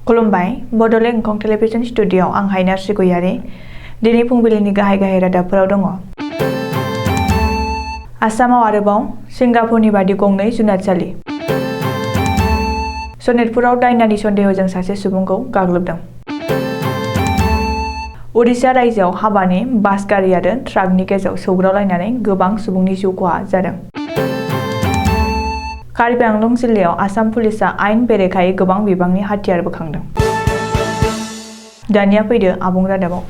खुलुमबाय बड'लेण्ड एंखं टेलिभिजन स्टुडिय'आव आं हायनार सिगयारि दिनै फुंबिलिनि गाहाय रादाबफोराव दङ। आसामाव आरोबाव सिंगापुरनि बादि गंनै जुनारसालि। सनितपुराव दायनानि सन्देहजों सासे सुबुंखौ गाग्लोबदों। उरिष्या रायजोआव हाबानि बास गारि आरो ट्राकनि गेजेराव सौग्रावलायनानै गोबां सुबुंनि जिउ खहा जादों। कार्बि आंलं जिल्लायाव आसाम पुलिसआ आयेन बेरेखायै गोबां बिबांनि हाथियार बोखांदों। दानिया फैदो आबुं रादाबाव।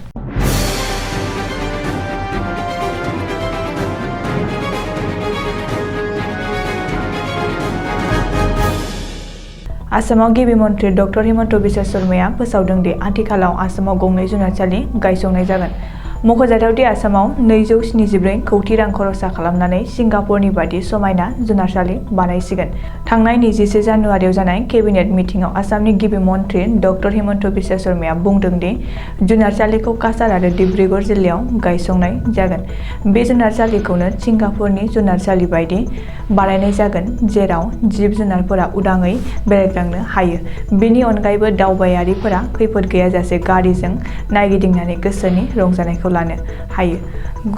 आसामाव गिबि मन्थ्रि डक्टर हिमन्त बिश्व शर्माया फोसावदों दि आथिखालाव आसामाव गंनै जुनारसालि गायसंनाय जागोन। मख'जाथावदि आसामाव 274 कौटि रां खरसा खालामनानै सिंगापुरनि बादि समायना जुनारसालि बानायसिगोन। थांनाय 21 जानुवारियाव जानाय केबिनेट मिटिंआव आसामनि गिबि मन्थ्रि डक्टर हिमन्त बिश्व शर्माया बुंदों दि जुनारसालिखौ काछार आरो डिब्रुगड़ जिल्लायाव गायसंनाय जागोन। बे जुनारसालिखौनो सिंगापुरनि जुनारसालि बायदि बानायनाय जागोन, जेराव जिब-जुनारफोरा उदाङै बेरायग्लांनो हायो। बेनि अनगायैबो दावबायारिफोरा खैफोद गैयाजासे गारिजों नायगिदिंनानै गोसोनि रंजानायखौ लानो हायो।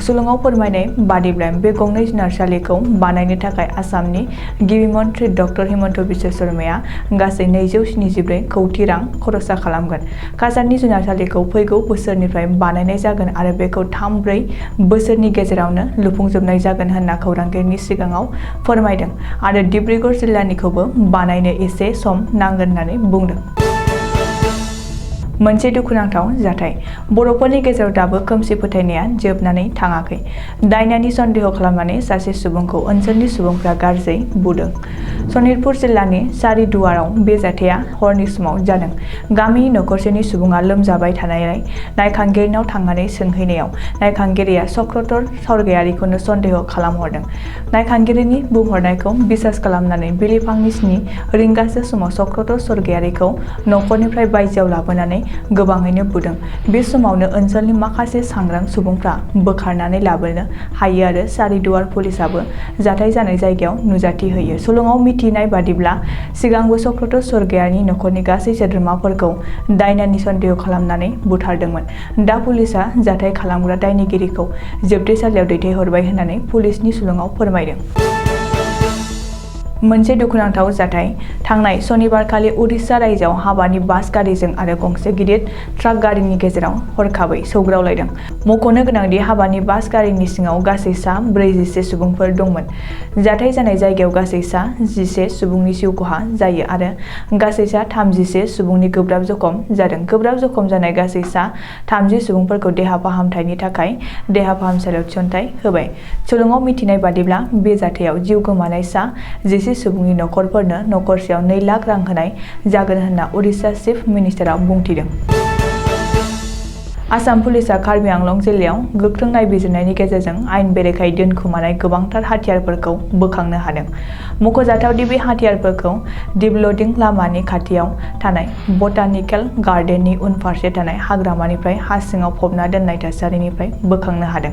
सुलुङाव फोरमायनाय बादिब्ला बे गंनै जुनारसालिखौ बानायनो थाखाय आसामनि गिबि मन्थ्रि डक्टर हिमन्त बिश्व शर्माया गासै 274 कौटि रां खरसा खालामगोन। काछारनि जुनारसालिखौ फैगौ बोसोरनिफ्राय बानायनाय जागोन आरो बेखौ 3-4 बोसोरनि गेजेरावनो लुफुंजोबनाय जागोन होनना खौरांगिरिनि सिगाङाव फोरमायदों आरो डिब्रुगड़ जिल्लानिखौबो बानायनो एसे सम नांगोन होननानै बुंदों। मोनसे दुखुनांथाव जाथाय। बर'फोरनि गेजेराव दाबो खोमसि फोथायनाया जोबनानै थाङाखै। दायनानि सन्देह खालामनानै सासे सुबुंखौ ओनसोलनि सुबुंफ्रा गाज्रि बुदों। सनितपुर जिल्लानि सारिदुवाराव बे जाथाया हरनि समाव जादों। गामिनि नखरसेनि सुबुङा लोमजाबाय थानायलाय नायखांगिरिनाव थांनानै सोंहैनायाव नायखांगिरिया चक्रधर स्वर्गियारिखौनो सन्देह खालामहरदों। नायखांगिरिनि बुंहरनायखौ बिसास खालामनानै बिलिफांनि 7 रिंगासो समाव चक्रधर स्वर्गियारिखौ नखरनिफ्राय बायजोआव लाबोनानै गोबाङैनो बुदों। बे समावनो ओनसोलनि माखासे सांग्रां सुबुंफ्रा बोखारनानै लाबोनो हायो आरो सारिदुवार पुलिसाबो जाथाय जानाय जायगायाव नुजाथि होयो। सुलुङाव मिथिनाय बादिब्ला सिगांबो चक्रधर स्वर्गियारिनि नखरनि गासै सोद्रोमाफोरखौ दायनानि सन्देह खालामनानै बुथारदोंमोन। दा पुलिसआ जाथाय खालामग्रा दायनिगिरिखौ जोबथेसालियाव दैथायहरबाय होननानै पुलिसनि सुलुङाव फोरमायदों। मोनसे दुखुनांथाव जाथाय। थांनाय सनिबारखालि उरिष्या रायजोआव हाबानि बास गारिजों आरो गंसे गिदिर ट्राक गारिनि गेजेराव हरखाबै सौग्रावलायदों। मख'नो गोनांदि हाबानि बास गारिनि सिङाव गासै सा 41 सुबुंफोर दंमोन। जाथाय जानाय जायगायाव गासै सा 11 सुबुंनि जिउ खहा जायो आरो गासै सा 31 सुबुंनि गोब्राब जखम जादों। गोब्राब जखम जानाय गासै सा 30 सुबुंफोरखौ देहा फाहामथायनि थाखाय देहा फाहामसालियाव थिसनथाय होबाय। सुलुङाव मिथिनाय बादिब्ला बे जाथायाव जिउ गोमानाय सा 11 सुबुंनि नखरफोरनो नखरसेयाव 2 लाख रां होनाय जागोन होनना उरिष्या चिफ मिनिस्टारआ बुंथिदों। आसाम पुलिसआ कार्बि आंलं जिल्लायाव गोख्रों नायबिजिरनायनि गेजेरजों आयेन बेरेखायै दोनखुमानाय गोबांथार हाथियारफोरखौ बोखांनो हादों। मख'जाथावदि बे हाथियारफोरखौ दिपल'डिं लामानि खाथियाव थानाय बटानिकेल गार्डेननि उनफारसे थानाय हाग्रामानिफ्राय हा सिङाव फबना दोननाय थासारिनिफ्राय बोखांनो हादों।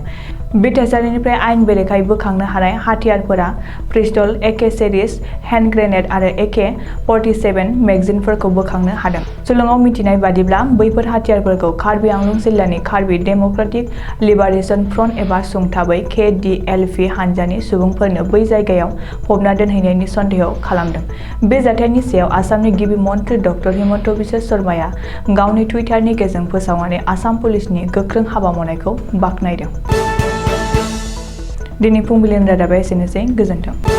बे थासारिनिफ्राय आयेन बेरेखायै बोखांनो हानाय हाथियारफोरा पिस्तल, एके सिरिज हेन्ड ग्रेनेड आरो एके-47 मेगजिनफोरखौ बोखांनो हादों। सुलुङाव मिथिनाय बादिब्ला बैफोर हाथियारफोरखौ कार्बि आंलं जिल्लानि कार्बि डेम'क्रेटिक लिबारेशन फ्रन्ट एबा सुंथाबै KDLP हानजानि सुबुंफोरनो बै जायगायाव फबना दोनहैनायनि सन्देह खालामदों। बे जाथायनि सायाव आसामनि गिबि मन्थ्रि डक्टर हिमन्त बिश्व शर्माया गावनि टुइटारनि गेजेरजों फोसावनानै आसाम पुलिसनि गोख्रों हाबा मावनायखौ बाख्नायदों। दिनै फुंबिलिनि रादाबा एसेनोसै। गोजोन्थों।